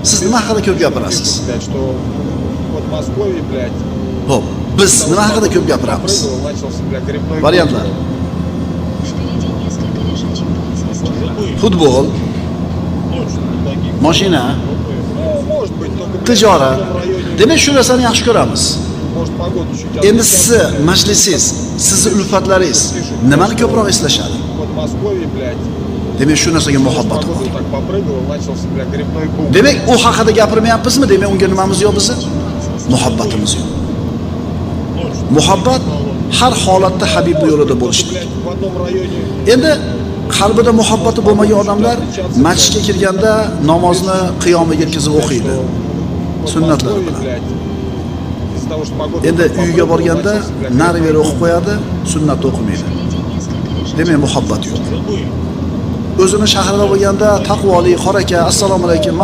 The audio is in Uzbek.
Siz nima haqida ko'p gapirasiz? Блядь, что в Подмосковье, блядь, Xo'p, biz nima haqida ko'p gapiramiz? попрыгал, начался, бля, грибной бум. Variantlar: Впереди несколько лежачих полицейских. Futbol, mashina, Ну, может быть, только, блядь, tijorat. в том районе, Demak, shu narsani yaxshi ko'ramiz. может, погода чуть Endi отличаться, sizni блядь. majlisingiz, sizni ulfatlaringiz nimani ko'proq eslashadi? В Подмосковье, блядь, Demak, shu narsaga muhabbati bor. погода так попрыгала, начался, бля, грибной бум. Demak, u haqida gapirmayapmizmi? Demak, unga nimamiz yo'q bizni? Muhabbatimiz yo'q. Muhabbat har holatda Habibni yo'lida bo'lishlik. Блядь, в одном районе Endi qalbida muhabbati bo'lmagan odamlar masjidga kirganda namozni qiyomiga yetkazib o'qiydi. Sunnatlari bilan. Блядь, из-за того, что погода Endi так uyiga попрыгала, borganda начался, бля, nari грибной beri бум. O'qib qo'yadi, sunnatni o'qimaydi. Впереди несколько лежачих Demak, muhabbat yo'q. полицейских. O'zini shahrida bo'lganda taqvoli, qora aka, assalomu alaykum.